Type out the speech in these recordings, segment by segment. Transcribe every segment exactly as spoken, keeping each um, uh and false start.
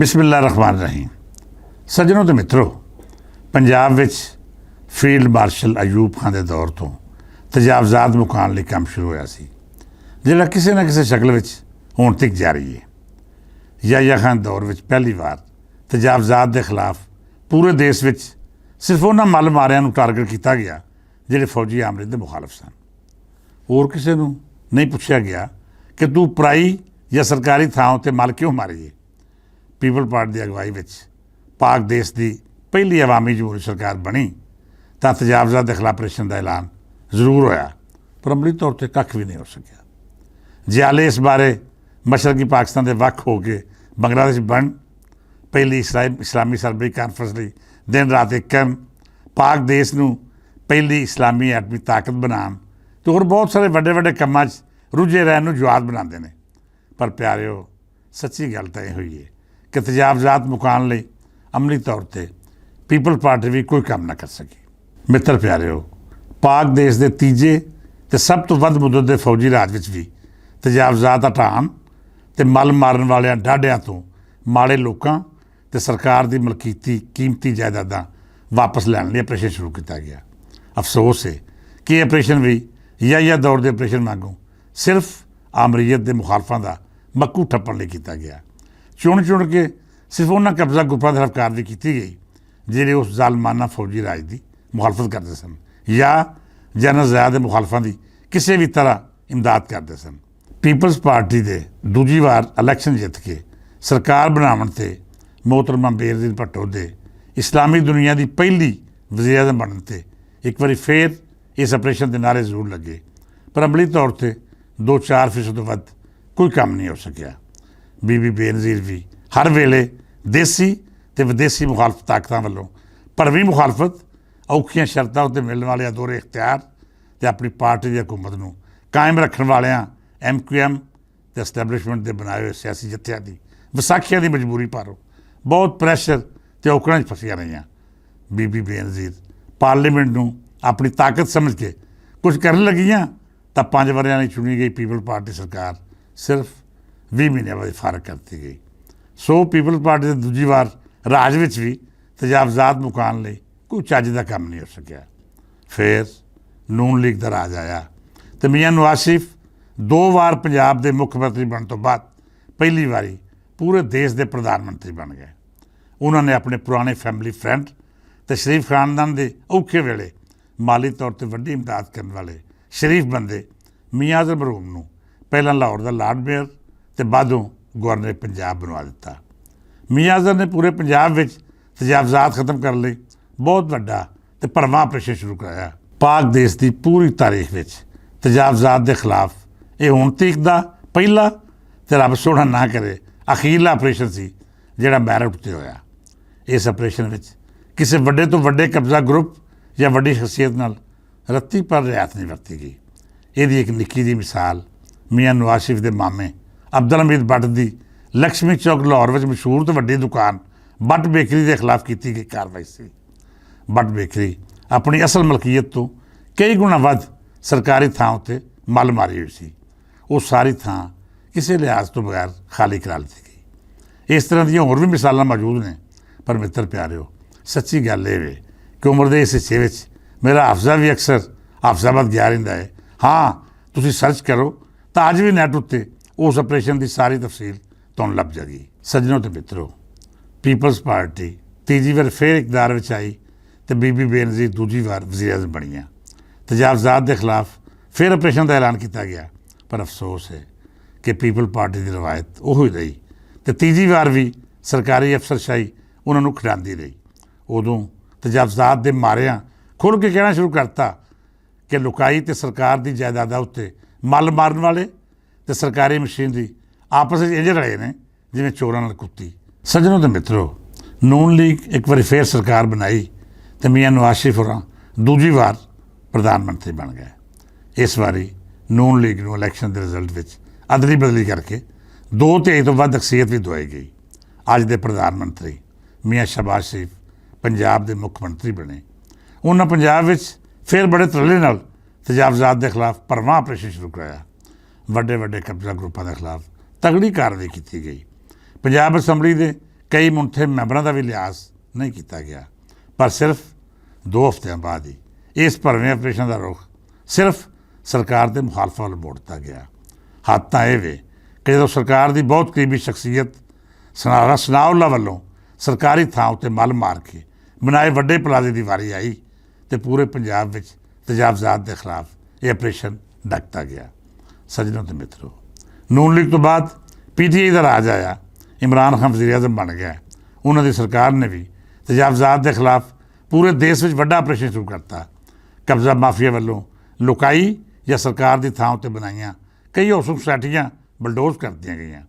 بسم اللہ الرحمن الرحیم۔ سجنوں تے متروں، پنجاب وچ فیلڈ مارشل ایوب خان دے دور توں تجاوزات مکان لئی کم شروع ہویا سی، جڑا کسے نہ کسے شکل وچ ہون تک جاری ہے۔ یحییٰ خان دور وچ پہلی وار تجاوزات دے خلاف پورے دیش وچ صرف انہاں مل ماریاں نوں ٹارگٹ کیتا گیا، جڑے فوجی آمریت دے مخالف سن۔ اور کسے نوں نہیں پچھیا گیا کہ توں پرائی یا سرکاری تھاں اتے مل کیوں ماری ہے۔ پیپل پارٹی دی اگوائی وچ پاک دیش دی پہلی عوامی جمہوری سرکار بنی، تاں تجاوزات دے خلاف آپریشن دا اعلان ضرور ہویا، پر عملی طور تے ککھ وی نہیں ہو سکیا۔ جیالے اس بارے مشرقی پاکستان دے وقت ہو کے بنگلہ دیش بن پہلی اسلامی سربری کانفرنس لئی دن رات ایک کم پاک دیش نوں پہلی اسلامی ایٹمی طاقت بنان تے ہور بہت سارے وڈے وڈے کماں چ رجے رہن نوں جواب بناندے نے۔ پر پیاریو، سچی گل تاں ایہہ ہوئی ہے کہ تجاوزات مکان لئی عملی طور تے پیپل پارٹی وی کوئی کم نہ کر سکی۔ متر پیاریو، پاک دیش دے تیجے تے سب توں ودھ مدد دے فوجی راج وچ وی تجاوزات ہٹان تے مل مارن والیاں ڈاڈیاں توں ماڑے لوکاں تے سرکار دی ملکیتی قیمتی جائیداداں واپس لین لئی آپریشن شروع کیتا گیا۔ افسوس ہے کہ یہ آپریشن وی یا یا دور دے آپریشن وانگوں صرف آمریت دے مخالفاں دا مکو ٹھپن لئی کیتا گیا۔ چن چن کے صرف انہاں قبضہ گروپاں دے خلاف کاروی کیتی گئی، جڑے اس ظالمانہ فوجی راج دی مخالفت کردے سن یا جنرل ضیاء دے مخالفاں دی کسے وی طرح امداد کردے سن۔ پیپلز پارٹی دے دوجی وار الیکشن جت کے سرکار بناون تے محترمہ بینظیر بھٹو دے اسلامی دنیا دی پہلی وزیر اعظم بنن تے اک واری فیر اس آپریشن دے نعرے ضرور لگے، پر عملی طور تے دو چار فیصد توں ودھ کوئی کم نہیں ہو سکیا۔ بی بی بینظیر وی ہر ویلے دیسی تے ودیسی مخالف طاقتاں ولوں پروی مخالفت، اوکھیاں شرطاں اتے ملن والے ادورے اختیار تے اپنی پارٹی دی حکومت نوں قائم رکھن والیاں ایم کیو ایم تے اسٹیبلشمنٹ دے بنائے ہوئے سیاسی جتھیاں دی وساکھیاں دی مجبوری پاروں بہت پریشر تے اوکڑاں وچ پھسیاں رہیاں۔ بی بی بینظیر پارلیمنٹ نوں اپنی طاقت سمجھ کے کچھ کرن لگیاں، تاں پنج وریاں لئی چنی گئی پیپل پارٹی سرکار صرف ویہہ مہینے بعد فارغ کر دتی گئی۔ سو پیپل پارٹی دے دوجی وار راج وچ وی تجاوزات مکان لئی کوئی چج دا کم نہیں ہو سکیا۔ فیر نون لیگ دا راج آیا تے میاں نواز شریف دو وار پنجاب دے مکھ منتری بنن توں بعد پہلی واری پورے دیش دے پردھان منتری بن گئے۔ انہاں نے اپنے پرانے فیملی فرینڈ تے شریف خاندان دے اوکھے ویلے مالی طور تے وڈی امداد کرن والے شریف بندے میاں اظہر مرحوم نوں پہلاں لاہور دا لارڈ میئر تے بعدوں گورنر پنجاب بنوا دتا۔ میاں اظہر نے پورے پنجاب وچ تجاوزات ختم کرن لئی بہت وڈا تے پرواں آپریشن شروع کرایا۔ پاک دیش دی پوری تاریخ وچ تجاوزات دے خلاف ایہہ ہون تیک دا پہلا تے رب سوہنا نہ کرے اخیرلا آپریشن سی، جیہڑا میرٹ اتے ہویا۔ اس آپریشن وچ کسے وڈے توں وڈے قبضہ گروپ یا وڈی شخصیت نال رتی پر رعایت نہیں ورتی گئی۔ ایہدی اک نکی جی مثال میاں نواز شریف دے مامے عبدالحمید بٹ دی لکشمی چوک لاہور وچ مشہور تے وڈی دکان بٹ بیکری دے خلاف کیتی گئی کاروائی سی۔ بٹ بیکری اپنی اصل ملکیت توں کئی گنا ودھ سرکاری تھاں اتے مل ماری ہوئی سی۔ او ساری تھاں کسے لحاظ توں بغیر خالی کرا لیتی گئی۔ اس طرح دیاں ہور وی مثالاں موجود نے۔ پر متر پیاریو، سچی گل ایہہ وے کہ عمر دے اس حصے وچ میرا حافظہ وی اکثر حافظ آباد گیا رہندا ہے۔ ہاں، تسی سرچ کرو تاں اج وی نیٹ اتے اس آپریشن دی ساری تفصیل تہانوں لب جاگی۔ سجنوں تے مترو، پیپلز پارٹی تیجی وار فیر اقتدار وچ آئی تے بی بی بینظیر دوجی وار وزیر اعظم بنیاں۔ تجاوزات دے خلاف فیر آپریشن دا اعلان کیتا گیا، پر افسوس ہے کہ پیپل پارٹی دی روایت اوہی رہی تے تیجی وار وی سرکاری افسر شاہی انہاں نوں کھڈاندی رہی۔ اودوں تجاوزات دے ماریاں کھل کے کہنا شروع کرتا کہ لکائی تے سرکار دی جائیداداں اتے مل مارن والے تے سرکاری مشین دی آپس وچ انج رلے نے جویں چوراں نال کتی۔ سجنوں تے مترو، نون لیگ اک واری فیر سرکار بنائی تے میاں نواز شریف ہوراں دوجی وار پردھان منتری بن گئے۔ اس واری نون لیگ نوں الیکشن دے رزلٹ وچ ادلی بدلی کر کے دو تہائی توں ودھ اکثریت وی دوائی گئی۔ اج دے پردھان منتری میاں شہباز شریف پنجاب دے مکھ منتری بنے۔ انہاں پنجاب وچ فیر بڑے ترلے نال تجاوزات دے خلاف پرواں آپریشن شروع کرایا۔ وڈے وڈے قبضہ گروپاں دے خلاف تگڑی کارروائی کیتی گئی۔ پنجاب اسمبلی دے کئی منتھے میمبراں دا وی لحاظ نہیں کیتا گیا، پر صرف دو ہفتیاں بعد ہی اس بھرویں آپریشن دا رخ صرف سرکار دے مخالفاں ول موڑتا گیا۔ حد تاں ایہہ وے کہ جدوں سرکار دی بہت قریبی شخصیت سنارا سناؤ اللہ ولوں سرکاری تھاں اتے مل مار کے بنائے وڈے پلازے دی واری آئی، تے پورے پنجاب وچ تجاوزات دے خلاف ایہہ آپریشن ڈکتا گیا۔ سجنوں تے متروں، نون لیگ توں بعد پی ٹی آئی دا راج آیا، عمران خان وزیر اعظم بن گیا۔ انہاں دی سرکار نے وی تجاوزات دے خلاف پورے دیش وچ وڈا آپریشن شروع کرتا۔ قبضہ مافیا ولوں لکائی یا سرکار دی تھاں اتے بنائیاں کئی ہاؤسنگ سوسائٹیاں بلڈوز کر دتیاں گئیاں۔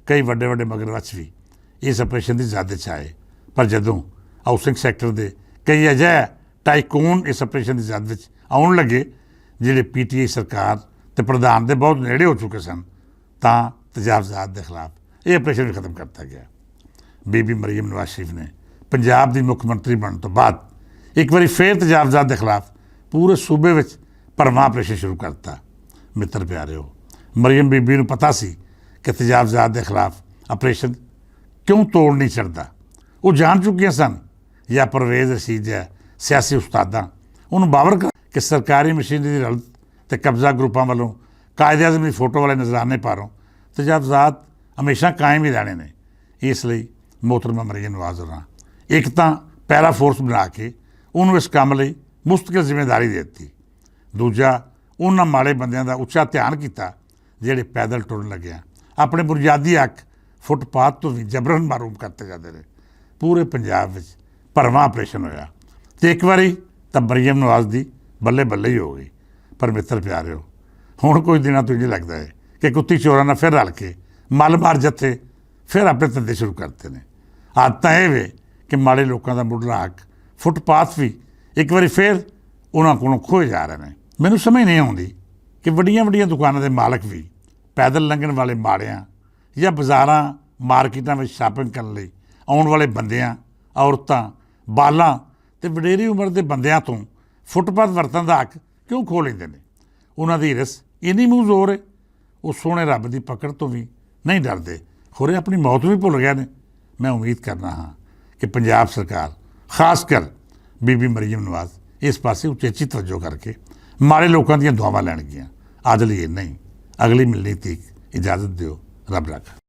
کئی وڈے وڈے مگر وچ وی اس آپریشن دی زیادہ چاہے، پر جدوں ہاؤسنگ سیکٹر دے کئی اجہے ٹائیکون اس آپریشن دی زیادہ وچ آؤن لگے، جڑے پی ٹی آئی سرکار تے پردھان دے بہت نیڑے ہو چکے سن، تاں تجاوزات دے خلاف ایہہ آپریشن وی ختم کرتا گیا۔ بی بی مریم نواز شریف نے پنجاب دی مکھ منتری بنن توں بعد اک واری فیر تجاوزات دے خلاف پورے صوبے وچ پرواں آپریشن شروع کرتا۔ متر پیارے ہو، مریم بی بی نوں پتا سی کہ تجاوزات دے خلاف آپریشن کیوں توڑ نہیں چڑھدا۔ وہ جان چکیاں سن یا پرویز رشید جیہا سیاسی استاداں انہوں باور کر کہ سرکاری مشینری دی رلت تے قبضہ گروپاں ولوں قائد اعظم دی فوٹو والے نذرانے پاروں تجاوزات ہمیشہ قائم ہی رہنے نے۔ اس لئی محترمہ مریم نواز ہوراں اک تاں پیرا فورس بنا کے انہوں اس کم لئی مستقل ذمہ داری دے دتی، دوجا انہاں ماڑے بندیاں دا اچا دھیان کیتا، جڑے پیدل ٹرن لگیاں اپنے بنیادی حق فٹ پاتھ توں وی جبرن محروم کرتے جاندے رہے۔ پورے پنجاب وچ پرواں آپریشن ہویا، تے اک واری تاں مریم نواز دی بلے بلے ہی ہو گئی۔ پر متر پیارے ہو، ہن کچھ دناں توں انج لگدا ہے کہ کتی چوراں نال پھر رل کے مل مار جتھے پھر اپنے دھندے شروع کرتے نے۔ عادتاں اے وے کہ ماڑے لوکاں دا مڈلا حق فٹ پاتھ وی اک واری پھر انہاں کولوں کھوئے جا رہے نے۔ مینوں سمجھ نہیں آوندی کہ وڈیاں وڈیاں دکاناں دے مالک وی پیدل لنگھن والے ماڑیاں یا بازاراں مارکیٹاں وچ شاپنگ کرن لئی آؤن والے بندیاں، عورتاں، بالاں تے وڈیری عمر دے بندیاں توں فٹ پاتھ ورتن دا حق کیوں کھو لیندے نے؟ انہاں دی رس اینی منہ زور ہے، وہ سونے رب دی پکڑ توں وی نہیں ڈردے، خورے اپنی موت وی بھل گئے نے۔ میں امید کرنا ہاں کہ پنجاب سرکار، خاص کر بی بی مریم نواز، اس پاسے اچیچی توجہ کر کے ماڑے لوکاں دیاں دعاواں لین گیاں۔ اج لئی اننا ہی، اگلی ملنی تیک اجازت دیو، رب رکھ۔